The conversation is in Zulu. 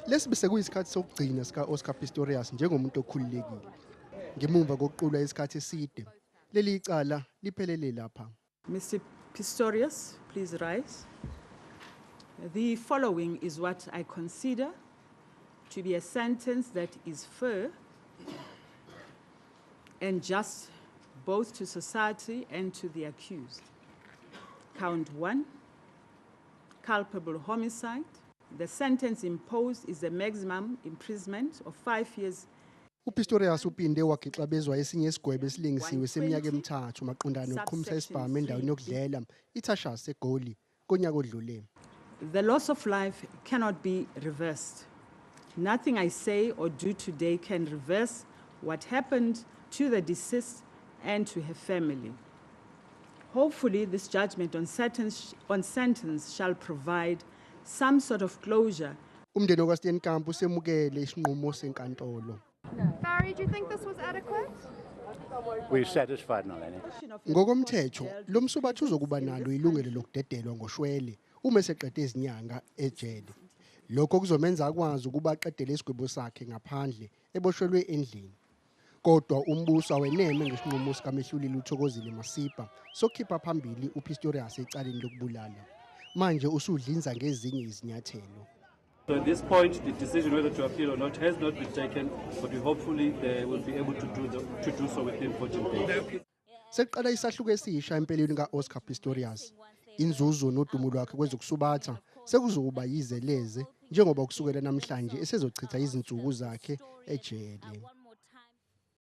Lesi bese kuyisikhathi sokugcina sika-Oscar Pistorius njengomuntu okhululekile. Ngemuva kokuqulwa isikhathi eside, leli icala liphelele lapha. Mr. Pistorius, please rise. The following is what I consider to be a sentence that is fair and just both to society and to the accused. Count one, culpable homicide. The sentence imposed is a maximum imprisonment of 5 years. UPistorius uphinde wagixabezwa esinye isigwebo esilingisiwe seminyaka emithathu maqondana nokuqhumisa isibhamu endaweni yokudlela iTashas eGoli konyaka odlule. The loss of life cannot be reversed. Nothing I say or do today can reverse what happened to the deceased and to her family. Hopefully, this judgment on sentence shall provide some sort of closure. Umndeni wakwaSteenkamp usemukele isinqumo senkantolo. Barry, do you think this was adequate? We're satisfied, Nalini. Ngokomthetho, lo msubathi uzokuba nalo ilungelo lokudedelwa ngoshwele uma eseqede izinyanga ejele. Lokho kuzomenza akwazi ukuba aqedele isigwebo sakhe ngaphandle eboshelwe endlini. Kodwa umbuso aweneme ngesinqumo sikamehluleli uThokozile Masipa sokukhipha phambili uPistorius ecaleni lokubulala. Manje usudlinza ngezinye izinyathelo. So at this point, the decision whether to appeal or not has not been taken, but we hopefully they will be able to do so within 14 days. Sekuqala isahluko esisha empeleni ka-Oscar Pistorius. Inzuzo nodumo lwakhe kwezokusubatha sekuzokuba yize leze njengoba kusukela namhlanje esezochitha izinsuku zakhe ejele.